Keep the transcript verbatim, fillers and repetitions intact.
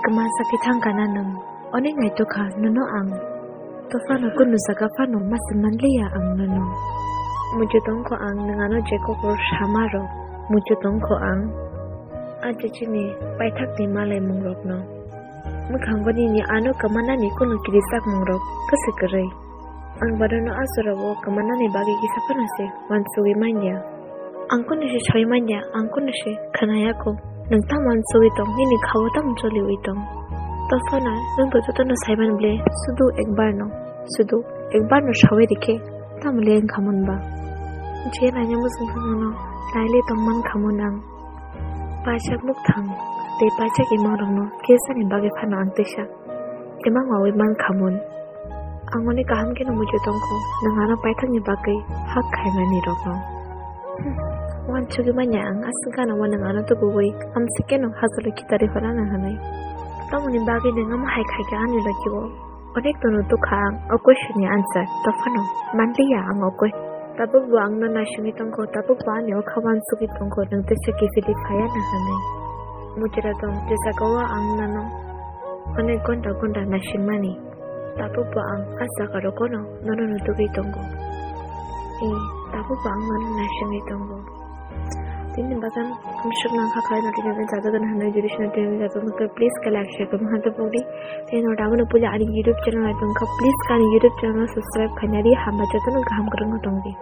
Masa khe thang kana nwng? Onek naitok kha nono ang. Tophano kunu jaga phano masa manliya ang nono. Muitu tongkho ang nwng ano je kokor samarok. Muitu tongkho ang. Aja chini paithakni malaimungrokno. Mwkhango nini ano kwmanani kunu kirijak mungrok kwswi kwrwi. Ang bono no asorogo kwmanani bagwi kisa phano se uansugwi manya. Ang kunu se sawi manya, ang kunu se khwnaya kho. Nwng tamo uansugwi tong, nini khao tamo choliwi tong. Tophano nwng to jotono saiman ble, sudu ekbar no, sudu ekbar no sawi rikhe, tamo le wngkha mon ba. Je naina muchung thangmano, naile tongman khamon ang. Paijak mukthang tei paijak imangrokno kesani bagwi phano ang teisa imang wawi man khamon. Ang oni kaham kheno muitu tongkho, nwng ano paithakni bagwi hak khaimani rokno. Hmm, uansugwi manya ang, aswk gana o nwng ano tubuwi amswk kheno hachalo khitarwi phano nang hwnwi. Tamoni bagwi nwng omo hai khaikha ani logi o? Onek tono tukha ang o question ni answer, tophano manliya ang o question. Tabuk bo ang no naisingwi tongkho, tabuk bo ani o kha uansugwi tongkho, nwng teisa kiphilwi phaiya na hwnwi. Mujra tong, je jaga o ang nono onek ghonta ghonta naisingmani, tabuk bo ang a jaga rogono nono nutugwi tongo. E, tabuk bo ang nono naisingwi tongo. Tini bagwi ang swknang kha khlai no tini jajak gana hwnwi, jodi sino tini jajak nukha, please khe like share khe mokhe tei pokdi. Tei no dabono puila ani YouTube channel nai tongkha, please khe ani YouTube channel no subscribe khainari, hamba jotono kaham kwrwngno tongdi.